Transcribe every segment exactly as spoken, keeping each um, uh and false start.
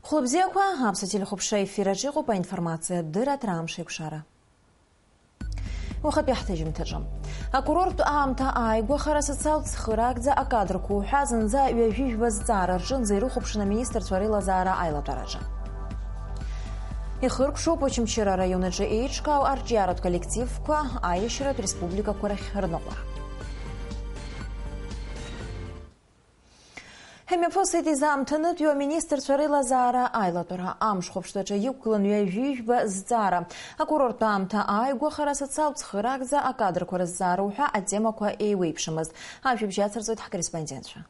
Хәлыбзиақәа, аԥсуа телехәаԥшра ефир аҿы иҟоуп аинформациатә дырраҭара Амш еиқәшара. Уахатәи ҳҭыжьымҭаҿы. Акурорттә аамҭа ааигәахара асоциалтә цхыраагӡа акадрқәа уҳәа зынӡа ҩажәи жәба зҵаара рҿынӡа ирыхәаԥшын аминистрцәа реилазаара аилатәараҿы. Ихыркәшоуп Очамчыра араион аҿы еиҿкаау арҿиаратә коллективқәа аиашьаратә республикақәа рахь рныҟәара. Ҳамҩаԥысит изаамҭанытәиу аминистрцәа реилазаара аилатәара. Амш хәаԥштәаҿы иқәгылан ҩажәи жәба зҵаара. Акурорттә аамҭа ааигәахара, асоциалтә цхыраагӡа акадрқәа рызҵаара уҳәа атемақәа еиуеиԥшымызт. Ажәабжь ацырҵоит ҳкорреспондентцәа.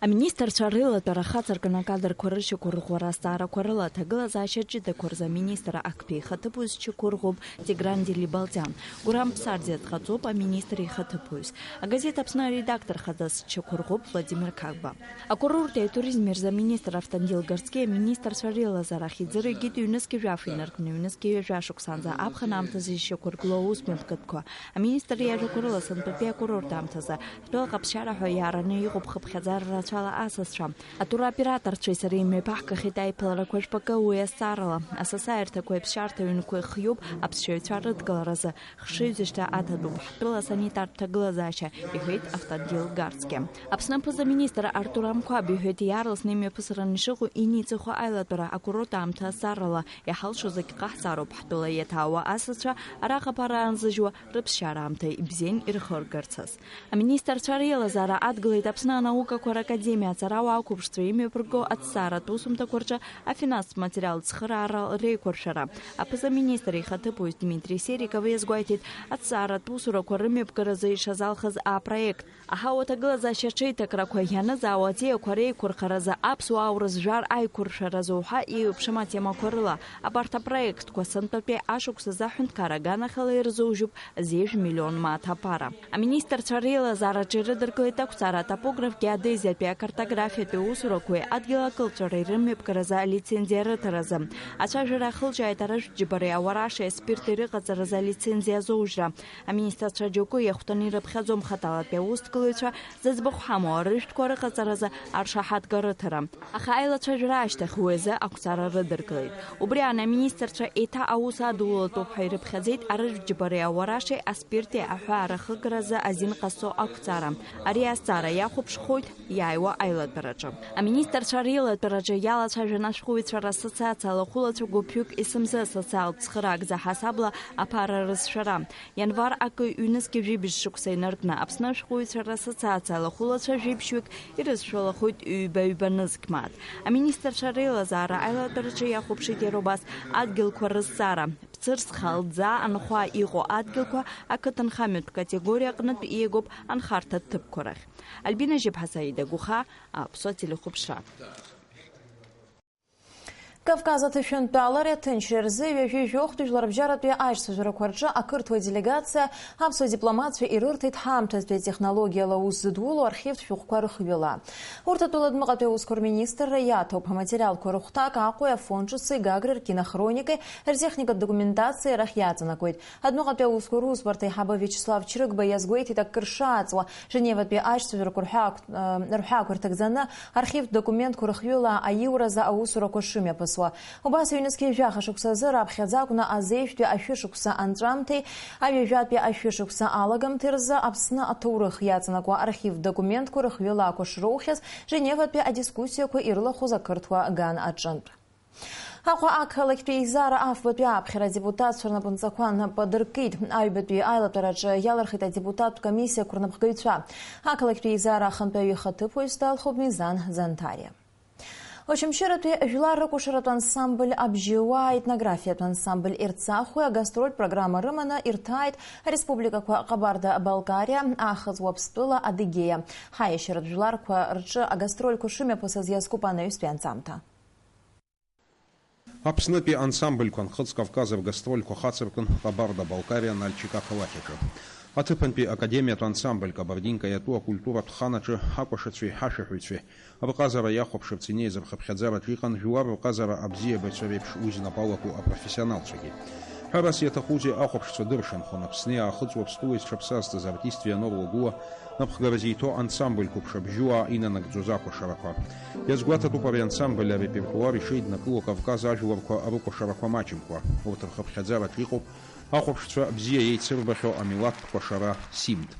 Аминистрцәа реилатәара хацыркын акадрқәа рышьақәырӷәӷәара азҵаарақәа рыла аҭагылазаашьа ҷыдақәа рзы аминистр актәи ихаҭыԥуаҩ зчақәырӷәӷәоуп Тигран Делибалтиан. Гурам Ԥсардиа дҟаҵоуп аминистр ихаҭыԥуаҩс. Агазеҭ Аԥсны аредактор хада зчақәырӷәӷәоуп Владимир Қагба. Акурорти атуризми рзы аминистр Автандил Гарцкиа аминистрцәа реилазаара ахьӡыргеит ҩнызқьи жәаф инаркны ҩнызқьи ҩажәа шықәсанӡа аԥхын аамҭазы ишьақәыргылоу аусмҩаԥгатәқәа. Аминистр иажәақәа рыла, сынтәатәи акурорт аамҭазы ҳтәыла ҟаԥшьара ҳәа иаараны иҟоуп хыԥхьаӡара рацәала асасцәа. Атуроператорцәеи сареи имҩаԥаҳгахьеит аиԥыларақәа жәпакы уи азҵаарала. Асасааирҭақәеи аԥсшьарҭа ҩнқәеи хиоуп аԥсшьаҩцәа рыдкыларазы. Хшыҩзышьҭа аҭатәуп ҳтәыла асанитартә ҭагылазаашьа, иҳәеит Автандил Гарцкиа. Аԥсны аԥыза-министр Артур Амқәаб иҳәеит, иаарласны имҩаԥысран ишыҟоу иниҵахо аилатәара акурорт аамҭа азҵаарала иҳалшо зегь ҟаҳҵароуп, ҳтәыла иаҭаауа асасцәа араҟа аԥара анзыжьуа рыԥсшьара аамҭа ибзиан ирхыргарц азы. Аминистрцәа реилазаара адгылеит Аԥсны анаукақәа ракадемиа аҵарауаа ақәыԥшцәа имҩаԥырго аҭҵааратә усумҭақәа рҿы афинанстә материал цхыраара реиқәыршәара. Аԥыза-министр ихаҭыԥуаҩ Дмитри Сериков иазгәеиҭеит, аҭҵааратә усурақәа рымҩаԥгаразы ишазалхыз апроект. Аҳауа аҭагылазаашьа аҽеиҭакрақәа ианызаауа аӡиақәа реиқәырхаразы аԥсуаа урызжәар аиқәыршәаразы уҳәа еиуеиԥшым атемақәа рыла. Абарҭ апроектқәа сынтәатәи ашықәсазы аҳәынҭқар аганахьала ирзужьуп зежә миллион мааҭ аԥара. Аминистрцәа реилазаараҿы ирыдыркылеит ақәҵара атопограф, геодезиатәи акартографиатәи усурақәеи адгьыл акылҵәареи рымҩаԥгаразы алицензиа рыҭаразы. Ацәажәара ахылҿиааит арыжәтә џьбареи ауарашеи аспирти рыҟаҵаразы алицензиа азоужьра. Аминистрцәа џьоукы иахәҭаны ирыԥхьаӡом хаҭалатәи аусҭгылаҩцәа зыӡбахә ҳамоу арыжәтәқәа рыҟаҵаразы аршаҳаҭга рыҭара. Аха аилацәажәара ашьҭахь уи азы ақәҵара рыдыркылеит. Убри аан аминистрцәа еиҭа аус адулатәуп ҳәа ирыԥхьаӡеит арыжәтә џьбареи ауарашеи аспирти аҳәаа рахыгаразы азин ҟазҵо ақәҵара. Ари азҵаара иахәаԥшхоит иааиуа аилатәараҿы. Аминистрцәа реилатәараҿы иалацәажәан ашәҟәыҩҩцәа рассоциациа алахәылацәа гәыԥҩык есымзы асоциалтә цхыраагӡа ҳасабла аԥара рызшәара. Ианвар акы ҩнызқьи жәибжь шықәса инаркны Аԥсны ашәҟәыҩҩцәа рассоциациа алахәылацәа жәибжьҩык ирызшәалахоит ҩба-ҩба нызқь мааҭ. Аминистрцәа реилазаара аилатәараҿы иахәаԥшит иара убас адгьылқәа рызҵаара. Ԥсырӡ, Халӡаа, Анхәаа иҟоу адгьылқәа ақыҭанхамҩатә категориа аҟнытә иагоуп анхарҭа ҭыԥқәа рахь. Альбина Жьыԥҳа, Саида Гәыхаа, Аԥсуа телехәаԥшра. Кавказ аҭышәынтәалареи аҭынчреи рзы ҩажәи жәохәтәи жәларбжьаратәи аишьцәажәарақәа рҿы ақырҭуа делегациа аԥсуа дипломатцәа ирырҭеит ҳаамҭатәи атехнологиала аус зыдулоу архивтә шәҟәқәа рыхҩыла. Урҭ атәыла адәныҟатәи аусқәа рминистрра иаҭоуп. Аматериалқәа рыхәҭак Аҟәеи Афон ҿыци Гагреи ркинохроникеи ртехникатә документациеи арахь иаҵанакуеит. Адәныҟатәи аусқәа русбарҭа аиҳабы Виачеслав Чрыгба иазгәеиҭеит, акыр шааҵуа, Женеватәи аишьцәажәарақәа рҳәаақәтә-, э, рҳәаақәа рҭагӡаны архивтә документқәа рыхҩыла аиуразы аусурақәа шымҩаԥысуа. Убас ҩнызқьи жәаха шықәсазы раԥхьаӡа акәны азеижәтәи ашәышықәса анҵәамҭеи аҩажәатәи ашәышықәса алагамҭеи рзы Аԥсны аҭоурых иаҵанакуа архивтә документқәа рыхҩыла акәашара роухьаз Женеватәи адискуссиақәа ирылахәыз ақырҭуа ган аҿынтә. Аҟәа ақалақьтәи еизара афбатәи ааԥхьара адепутатцәа рнапынҵақәа нап адыркит. Аҩбатәи аилатәараҿы иалырхит адепутаттә комиссиақәа рнапхгаҩцәа. Ақалақьтәи еизара ахантәаҩы ихаҭыԥуаҩс далхуп Мизан Занҭариа. Очамчыратәи жәлар рыкәашаратә ансамбль Абжьыуаа, етнографиатә ансамбль Ерцахәи агастрольтә программа рыманы ирҭааит ареспубликақәа Ҟабарда-Балкариа, Ахыҵ Уаԥстәыла, Адыгеиа. Ҳаиашьаратә жәларқәа рҿы агастрольқәа шымҩаԥысыз иазкуп анаҩстәи анҵамҭа. Аԥснытәи ансамбльқәа Нхыҵ Кавказ ргастрольқәа хацыркын Ҟабарда-Балкариа Нальчик ақалақь аҿы. Аҭыԥантәи академиатә ансамбль Кабардинка иатәу акультуратә хан аҿы ҳакәашацәеи ҳашәаҳәаҩцәеи рҟазара иахәаԥшырц инеиз рхыԥхьаӡараҿы иҟан жәлар рҟазара абзиабаҩцәа реиԥш уи знапы алаку апрофессионалцәагьы. Ҳәарас иаҭахузеи, ахәаԥшцәа дыршанхон Аԥсни аахыҵ Уаԥстәылеи зҽаԥсазтәыз артист Вианор Лагәыуа напхгара зиҭо ансамбльқәа ԥшабжьуаа инанагӡоз акәашарақәа. Иазгәаҭатәуп ари ансамбль арепертуар ишеиднакыло Кавказ ажәларқәа рыкәашарақәа маҷымкәа. Урҭ рхыԥхьаӡараҿ иҟоуп ахәаԥшцәа бзиа еицырбахьоу амилаҭтә кәашара Симд.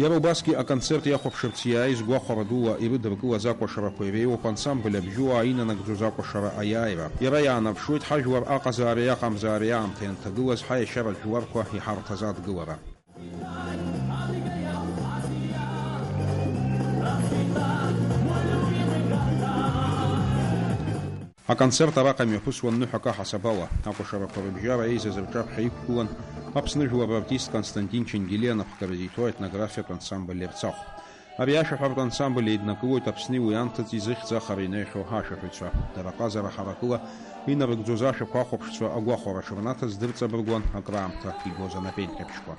Иара убасгьы аконцерт иахәаԥшырц иааиз гәахәара дула ирыдыркылаз акәашарақәа иреиуоуп ансамбль абжьуаа инанагӡоз акәашара аиааира. Иара иаанарԥшуеит ҳажәлар аҟазаареи аҟамзаареи аамҭа ианҭагылаз ҳаиашьаратә жәларқәа иҳарҭаз адгылара. Аконцерт араҟа имҩаԥысуан ныҳәак аҳасабала. Акәашарақәа рыбжьара еизаз рҿаԥхьа иқәгылан Аԥсны жәлар рартист Константин Ченгелиа напхгара зиҭо аетнографиатә ансамбль Ерцахә. Ари ашәаҳәаратә ансамбль еиднакылоит Аԥсни уи анҭыҵ изыхьӡ ахара инаҩхьоу ашәаҳәаҩцәа. Дара ҟазара ҳаракыла инарыгӡоз ашәақәа ахәаԥшцәа агәахәара шырнаҭаз дырҵабыргуан акраамҭа игоз анапеинҟьабжьқәа.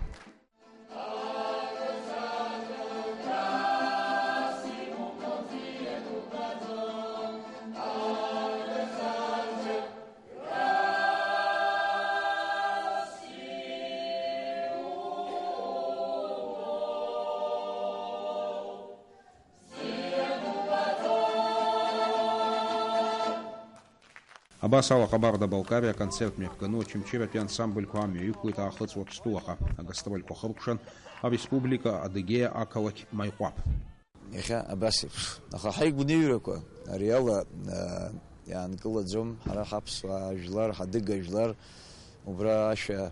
Абас ала Ҟабарда-Балкариа аконцерт мҩаԥганы Очамчыратәи ансамбльқәа амҩа иқәлеит Аахыҵ Уаԥстәылаҟа, агастрольқәа хыркәшан ареспублика Адыгеиа ақалақь Маиҟәаԥ. Иахьа абас еиԥш. Аха ҳаигәныҩрақәа ари ала, аа, иаанкылаӡом. Ҳара ҳаԥсуаа жәлар, ҳадыга жәлар, убра ашәа,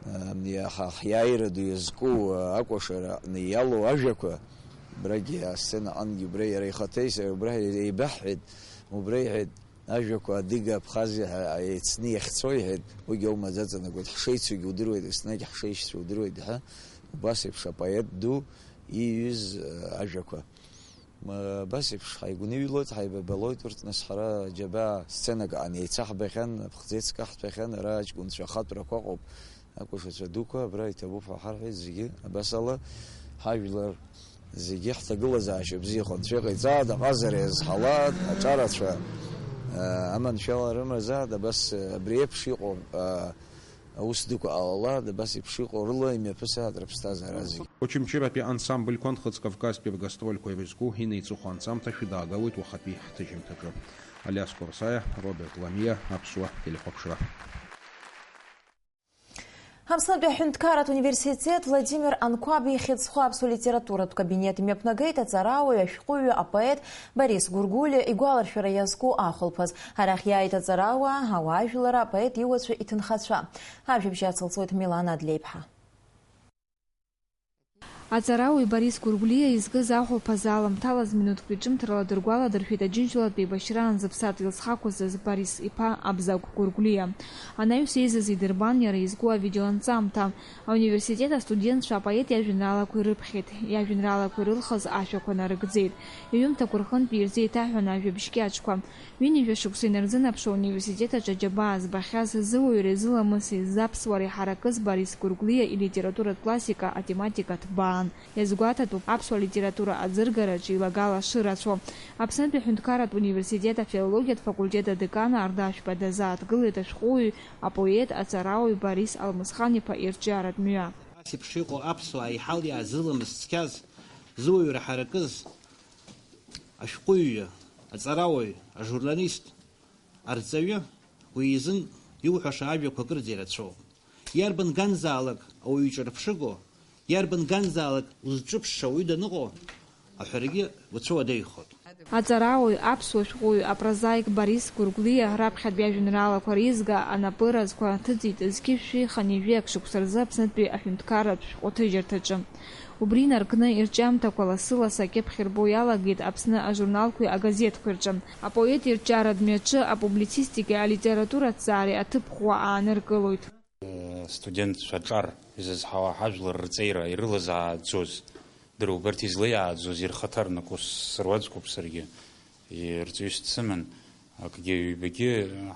аа, иаҳа ҳиааира ду иазку, аа, акәашара аҟны иалоу ажәақәа, убрагьы асценаҟынгьы убра иара ихаҭа ис-, убра еибаҳҳәеит, убра иҳәеит, ажәақәа адыга, абхази ҳәа еицны иахьцо, иҳәеит, уигьы аума аӡаҵанакуеит, ҳшеицугьы удыруеит, еснагь ҳшеишьцәа удыруеит ҳәа, убас еиԥш апоет ду ииҩыз, аа, ажәақәа. Ма-, абас еиԥш ҳаигәныҩлоит, ҳаибабалоит урҭ, нас ҳара џьабаа сценак аан еицаҳбахьан, аԥхӡы еицкаҳҭәахьан, ара аҷкәынцәа ахатәрақәа ыҟоуп, акәашацәа дуқәа абра иҭабуп ҳәа ҳарҳәеит зегьы, абас ала ҳажәлар зегьы ҳҭагылазаашьа бзиахо Анцәа иҟаиҵааит, аҟазара иазҳалааит, аҿарацәа, аа, аманшәалара рымазааит, абас, абри еиԥш иҟоу, аа, аус дуқәа ҟалалааит, абас еиԥш иҟоу рыла имҩаԥысааит рыԥсҭазаара зегьы. Очамчыратәи ансамбльқәа Нхыҵ Кавказтәи ргастрольқәа ирызку инеиҵыху анҵамҭа шәыдаагылоит уахатәи ҳҭыжьымҭаҿы. Алиас Қәарсаиа, Роберт Ламиа, Аԥсуа телехәаԥшра. Аԥснытәи аҳәынҭқарратә университет Владимир Анқәаб ихьӡ зху аԥсуа литературатә кабинет имҩаԥнагеит аҵарауаҩ, ашәҟәыҩҩы, апоет Борис Гәыргәлиа игәаларшәара иазку ахәылԥаз. Арахь иааит аҵарауаа, ауаажәларра, апоет иуацәа, иҭынхацәа. Ажәабжь ацылҵоит Милана Адлеиԥҳа. Аҵарауаҩ Борис Гәыргәлиа изкыз ахәылԥаз аламҭалаз минуҭк ҩаҿымҭрала дыргәаладыршәеит Аџьынџьтәылатәи еибашьраан зыԥсадгьыл зхақәызҵаз Борис иԥа Абзагә Гәыргәлиа. Анаҩс еизаз идырбан иара изку авидеоанҵамҭа. Ауниверситет астудентцәа апоет иажәеинраалақәа ирыԥхьеит, иажәеинраалақәа ирылхыз ашәақәа нарыгӡеит. Иҩымҭақәа рҟынтәи ирзеиҭаҳәан ажәабжь кьаҿқәа. Ҩынҩажәа шықәса инарзынаԥшуа ауниверситет аҿы аџьабаа збахьаз, зыуаҩреи зыламыси, заԥсуареи ҳаракыз Борис Гәыргәлиа илитературатә классика атематика ҭбаан. Иазгәаҭатәуп аԥсуа литература аӡыргараҿы илагала шырацәоу. Аԥснытәи аҳәынҭқарратә университет афилологиатә факультет адекан Ардашәба дазааҭгылеит ашәҟәыҩҩы, апоет, аҵарауаҩ Борис Алмысхан-иԥа ирҿиаратә мҩа. Ас еиԥш иҟоу аԥсуаа иҳалиааз зыламыс цқьаз, зыуаҩра ҳаракыз, ашәҟәыҩҩы, аҵарауаҩ, ажурналист, арҵаҩы, уи изын иуҳәаша ажәақәа акырӡа ирацәоуп. Иарбан ганзаалак ауаҩы иҿырԥшыго, иарбан ганзаалак узҿыԥшша ауаҩы даныҟоу, аҳәарагьы уацәыуадаҩхоит. Аҵарауаҩ, аԥсуа шәҟәыҩҩы, апрозаик Борис Гәыргәлиа раԥхьатәи ажәеинраалақәа реизга анапыразқәа ҭыҵит зқьи жәшәи хынҩажәи ак шықәса рзы Аԥснытәи аҳәынҭқарратә шәҟәыҭыжьырҭаҿы. Убри инаркны ирҿиамҭақәа лассы-лассы акьыԥхь рбо иалагеит Аԥсны ажурналқәеи агазеҭқәеи рҿы. Апоет ирҿиаратә мҩаҿы апублицистикеи алитератураҭҵаареи аҭыԥ ӷәӷәа ааныркылоит. Студентцәа аҿар изызҳауа ҳажәлар рҵеира ирылазааӡоз, дара убарҭ излеиааӡоз ирхаҭарнакуа сыруаӡәкуп саргьы, ирҵаҩыс дсыман. Акгьы ҩбагьы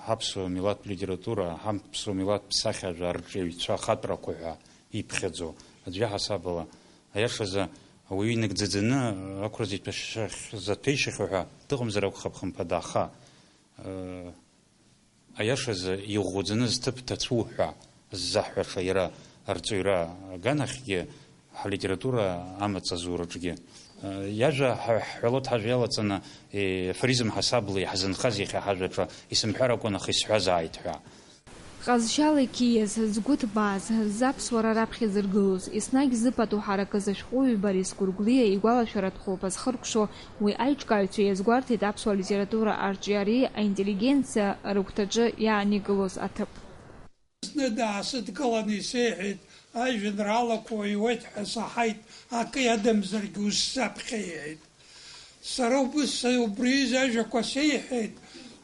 ҳаԥсуа милаҭтә литература, ҳаԥсуа милаҭтә сахьажәа арҿиаҩцәа ахатәрақәа ҳәа иԥхьаӡо, аӡәы иаҳасабала, аиашазы, ауаҩы инагӡаӡаны ақәра зеиҭәашахьаз аҭәеишьахьоу ҳәа дыҟамзар акәхап, хымԥада, аха, э, аиашазы, иӷәӷәаӡаны зҭыԥ ҭацәу ҳәа ззаҳҳәаша иара арҵаҩра аганахьгьы, ҳлитература амаҵ азураҿгьы. Иажәа ҳа-, ҳҳәалоит ҳажәа иалаҵаны, е, афоризм ҳасабла иаҳзынхаз иахьа ҳажәаҿы исымҳәар акәын, аха исҳәазааит ҳәа. Ҟазшьала иқьиаз, згәы ҭбааз, ззаԥсуара раԥхьа зыргылоз, еснагь зыпату ҳаракыз ашәҟәыҩҩы Борис Гәыргәлиа игәалашәаратә хәылԥазы хыркәшо, уи аиҿкааҩцәа иазгәарҭеит аԥсуа литература арҿиареи аинтеллигенциа рыгәҭаҿы иааникылоз аҭыԥ. Зны даасыдгылан исеиҳәеит, ажәеинраалақәа уаҩуеит ҳәа саҳаит, акы иадамзаргьы ус саԥхьа иҳәеит. Сара убыс, убри изы ажәақәа сеиҳәеит,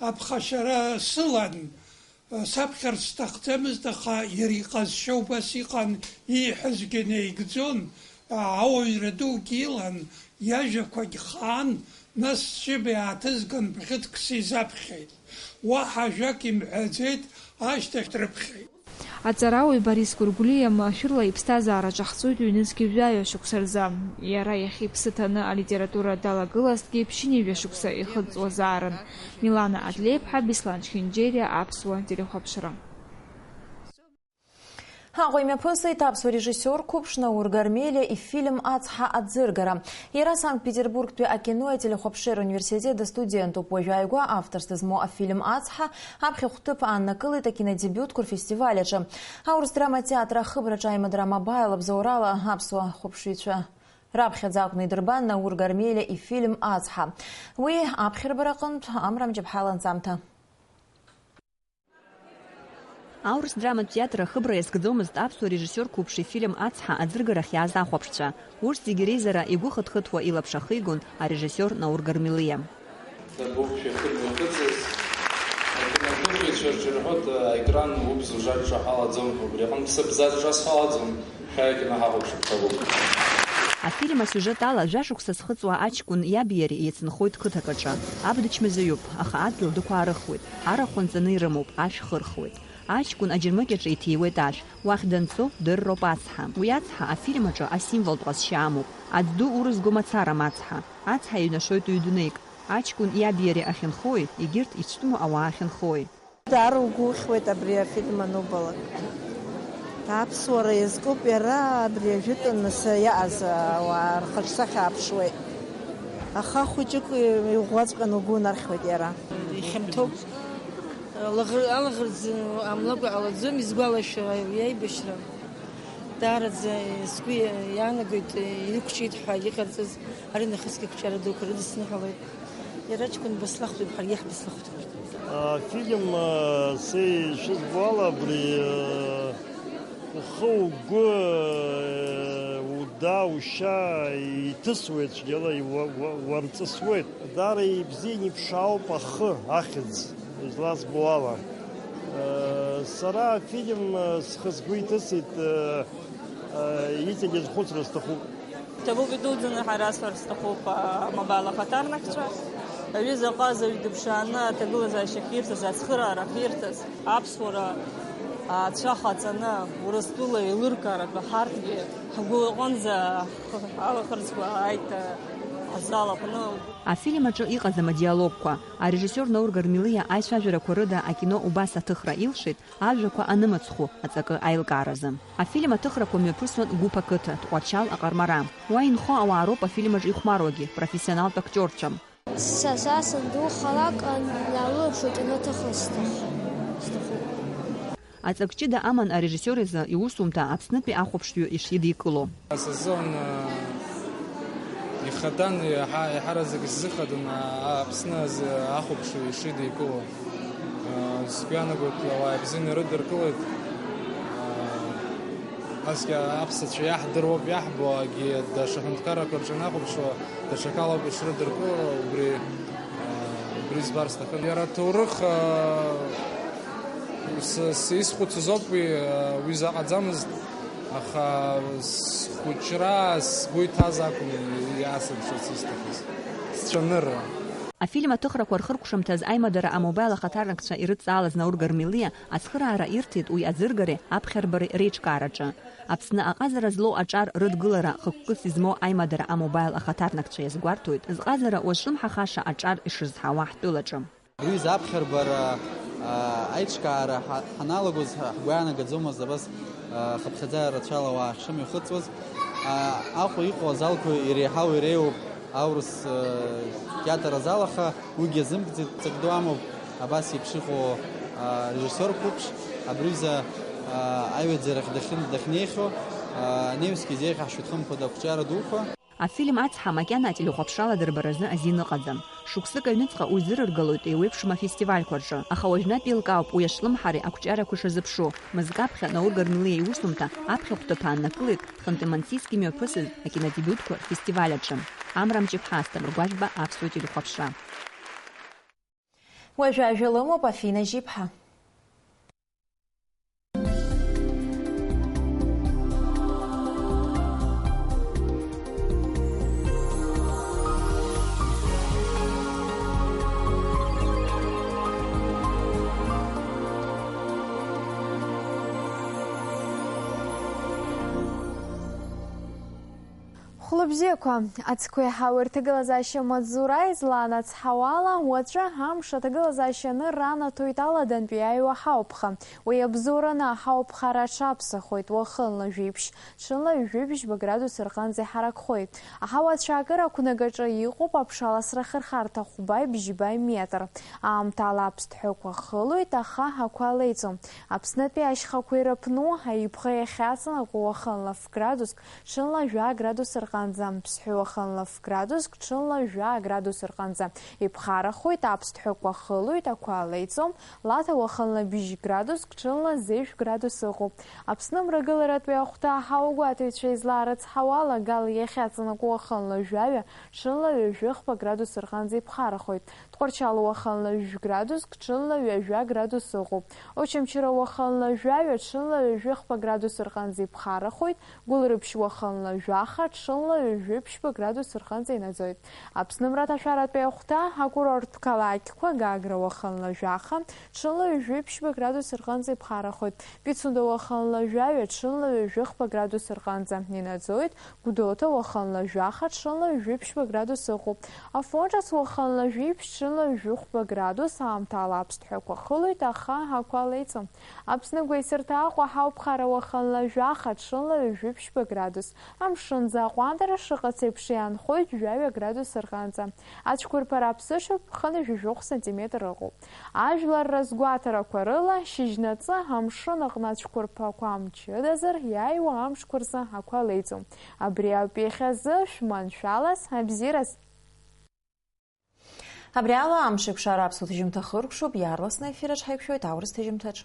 аԥхашьара сылан, саԥхьарц сҭахӡамызт, аха иара иҟазшьа убас иҟан, ииҳәазгьы неигӡон, ауаҩра дугьы илан, иажәақәагь хаан, нас сшьыбаҩ ааҭызган бӷьыцк сизаԥхьеит. Уаҳа ажәак имҳәаӡеит, ашьҭахь дрыԥхьеит. Аҵарауаҩ Борис Гәыргәлиа машәырла иԥсҭазаара ҿахҵәоит ҩнызқьи жәаҩа шықәса рзы. Иара иахьа иԥсы ҭаны алитература далагылазҭгьы ԥшьынҩажәа шықәса ихыҵуазаарын. Милана Адлеиԥҳа, Беслан Чхинџьериа, Аԥсуа телехәаԥшра. Аҟәа имҩаԥысит аԥсуа режиссиор қәыԥш Наур Гармелиа ифильм Ацҳа аӡыргара. Иара Санкт-Петербургтәи акинои ателехәаԥшреи руниверситет астудентуп. Уажә ааигәа авторс дызмоу афильм Ацҳа аԥхьахә ҭыԥ ааннакылеит акинодебиутқәа рфестиваль аҿы. Аурыс драматеатр ахыбраҿы аимадара Мобаил абзоурала аԥсуа хәаԥшыҩцәа раԥхьаӡа акәны идырбан Наур Гармелиа ифильм Ацҳа. Уи аԥхьарбара аҟынтә Амра Мҷаԥҳа ланҵамҭа. Аурыс драматә театр ахыбра иазкӡомызт аԥсуа режиссиор қәыԥш ифильм Ацҳа аӡыргарахь иааз ахәаԥшцәа. Урҭ зегьы реизара игәы хыҭхыҭуа илаԥш ахигон арежиссиор Наур Гармелиа. Даԥуп шәахьымҩаԥыҵыз. Акиношәыхыҩцәа рҿы ирҳәоит, аекран убз ужаҿаҳалаӡом ҳәа, убри аҟынтә сыбзаҵәра сҳәалаӡом, шәааи акино ҳахәаԥшып ҳәа. Афильм асиужет ала, жәа-шықәса зхыҵуа аҷкәын иаби иареи еицынхоит қыҭак аҿы. Аб дычмазаҩуп, аха адгьыл дықәаарыхуеит, арахә анҵаны ирымоуп, ашә хырхуеит. Аҷкәын аџьармыкьаҿы иҭиуеит ашә, уахь данцо дырроуп ацҳа. Уи ацҳа афильм аҿы асимволтә ҟазшьа амоуп. Аӡә ду урызго мацарам ацҳа. Ацҳа иҩнашоит ҩ-дунеик. Аҷкәын иаби иареи ахьынхои, егьырҭ ицәтәыму ауаа ахьынхои. Даара угәухьуеит абри афильм анубалак. Аԥсуара иазкуп иара, абри ажәытәан нас иааз ауаа рхаҿсахьа ааԥшуеит. Аха хәыҷык иӷәӷәаҵәҟьаны угәы унархьуеит иара. Ихьанҭоуп. Алаӷыр-, алаӷырӡ амлакәа иҟалаӡом, исгәалашәо аибашьра. Даараӡа сгәы иаанагоит, ирықәҿиеит ҳәа иҟарҵаз, ари нахысгьы ақәҿиара дуқәа рыдысныҳәалоит. Иара ҷкәын баслахәтәуп, ҳаргьы ҳбасла. Афильм, э, са ишызбо ала, абри, э, ухы, угәы, э, уда, ушьа иҭысуеит, цәгьала иуа-, уа-, уамҵысуеит. Даара ибзиан иԥшаауп ахы, ахьӡ, излазбо ала. Э, сара афильм, э, схы сгәы иҭысит, э, э, иҵегьы азхәыцра сҭахуп. Ҭабуп идуӡӡаны ҳәа расҳәар сҭахуп, а, Мобаил ахаҭарнакцәа. Аҩыза аҟазаҩ дыԥшааны аҭагылазаашьа ахьирҭаз, ацхыраара ахьирҭаз, аԥсуара ацәа ҟаҵаны, Урыстәыла еилыркааратәы ҳарҭгьы ҳгәы аҟынӡа алаӷырӡқәа ааит, а, азал аҟны. Афильм аҿы иҟаӡам адиалогқәа. Арежиссиор Наур Гармелиа аицәажәарақәа рыда акино убас аҭыхра илшеит, ажәақәа анымыцхәу аҵакы аилкааразы. Афильм аҭыхрақәа мҩаԥысуан Гәыԥ ақыҭа, Тҟәарчал аҟармара. Уа инхо ауаа роуп афильм аҿы ихәмаруагьы, профессионалтә актиорцәа. Са, са сандухалак, ан-, наулаԥш акино аҭыхра сҭахуп. Аҵак ҷыда аман арежиссиор изы иусумҭа Аԥснытәи ахәаԥшҩы ишидикыло. Сазыҳәан, э, ихаҭан, иаҳа-, иаҳараӡак исзыхаҭан, а-, Аԥсны азы ахәаԥшҩы ишидикыло. Э, сгәы иаанагоит, ауаа ибзианы ирыдыркылеит. Э, насгьы аԥсацәа иаҳдыруоуп иаҳбо, агьи даҽа ҳәынҭқаррақәа рҿы анахәаԥшуа, даҽакалоуп ишрыдыркыло, убри, э, убри збар сҭахын. Иара аҭоурых, э, с-, с-, исхәыцыз ауп уи, э, уи заҟаӡамызт. Аха схәыҷра сгәы иҭаз акәын иаасырԥшырц исҭахыз, сцәанырра. Афильм аҭыхрақәа рхыркәшамҭаз аимадара амобаил ахаҭарнакцәа ирыдҵаалаз Наур Гармелиа ацхыраара ирҭеит уи аӡыргареи аԥхьарбареи реиҿкаараҿы. Аԥсны аҟазара злоу аҿар рыдгылара хықәкыс измоу аимадара амобаил ахаҭарнакцәа иазгәарҭоит, зҟазара уашымҳахаша аҿар ишырзҳауа ҳтәылаҿы. Уи заԥхьарбара, а, аиҿкаара ҳа-, ҳаналагоз ҳа-, ҳгәы иаанагаӡомызт абас, а, хыԥхьаӡа рацәала ауаа ҳшымҩахыҵуаз. А, Аҟәа иҟоу азалқәа иреиҳау иреиуоуп аурыс, а, театр азал, аха уигьы азымкӡеит, ҵак ду амоуп абас еиԥш иҟоу, а, режиссиор қәыԥш, абри аҩыза, а, аҩаӡарахь дахьын-, дахьнеихьоу, а, анаҩсгьы изеиӷьаҳшьоит хымԥада ақәҿиара дуқәа. Афильм ацҳа макьана ателехәаԥшрала дырбаразы азин ыҟаӡам. Шықәсык аҩныҵҟа уи зырыргалоит еиуеиԥшым афестивальқәа рҿы, аха уажәнатә еилкаауп уи ашәлымҳареи ақәҿиарақәеи шазыԥшу. Мызкы аԥхьа Наур Гармелиа иусумҭа аԥхьахәҭа ҭааннакылеит Ханты-Мансийск имҩаԥысыз акинодебиутқәа рфестиваль аҿы. Амра Мҷыԥҳа, Асҭамыр Гәажәба, Аԥсуа телехәаԥшра. Уажәы ажәа лымоуп Афина Жьиԥҳа. Хәлыбзиақәа, ацқәеи аҳауеи рҭагылазаашьа маҵзура излаанацҳауала, уаҵәы амш аҭагылазаашьа анырра анаҭоит аладантәи иааиуа ҳауԥха. Уи абзоураны аҳауԥхара аҽаԥсахуеит, уахынла жәиԥшь, ҽынла ҩажәиԥшьба градус рҟынӡа иҳаракхоит. Аҳауа ацәаакыра ақәнагаҿы иҟоуп аԥшаласра ахырхарҭа хәбаи бжьбаи метр. Аамҭала аԥсҭҳәақәа хылоит, аха ақәа леиҵом. Аԥснытәи ашьхақәа ирыԥну, аиԥхеи ахьаҵанакуа уахынла ф-градуск, ҽынла жәа градус рҟынӡа, ԥсҳәы уахынла ф-градуск, ҽынла жәа градус рҟынӡа, иԥхарахоит, аԥсҭҳәақәа хылоит, ақәа леиҵом, Лаҭа уахынла быжь градуск, ҽынла зежә градус ыҟоуп. Аԥсны мрагыларатәи ахәҭа аҳауагәаҭаҩцәа излаарыцҳауала, Гал иахьаҵанакуа уахынла жәаҩа, ҽынла ҩажәи хԥа градус рҟынӡа иԥхарахоит. Тҟәарчал уахынла жәә градуск, ҽынла ҩажәа градус ыҟоуп. Очамчыра уахынла жәаҩа, ҽынла ҩажәи хԥа градус рҟынӡа иԥхарахоит. Гәылрыԥшь уахынла жәаха, ҽынла ҩажәи ԥшьба градус рҟынӡа инаӡоит. Аԥсны мраҭашәаратәи ахәҭа акурорттә қалақьқәа, Гагра уахынла жәаха, ҽынла ҩажәи ԥшьба градус рҟынӡа иԥхарахоит. Пицунда уахынла жәаҩа, ҽынла ҩажәи хԥа градус рҟынӡа инаӡоит. Гәдоуҭа уахынла жәаха, ҽынла ҩажәи ԥшьба градус ыҟоуп. Афон Ҿыц уахынла жәиԥшь, ҽынла ҩажәи хәба градус, аамҭала аԥсҭҳәақәа хылоит, аха ақәа леиҵом. Аԥсны гәеисырҭа Аҟәа ҳауԥхара уахынла жәаха, ҽынла ҩажәи ԥшьба градус. Амшынӡы аҟәандара шыҟац еиԥш иаанхоит жәаҩа градус рҟынӡа. Ацәқәырԥара аԥсышәоуп, хынҩажәи жәохә сантиметр ыҟоуп. Ажәлар разгәаҭарақәа рыла, шьыжьнаҵы амшын аҟны ацәқәырԥақәа мчыдазар, иааиуа амшқәа рзы ақәа леиҵом. Абри ауп иахьазы шәманшәалаз, абзиараз. Абри ала амш еиқәшара аԥсуа ҭыжьымҭа хыркәшоуп, иаарласны аефир аҿы ҳаиқәшәоит аурыс ҭыжьымҭаҿ.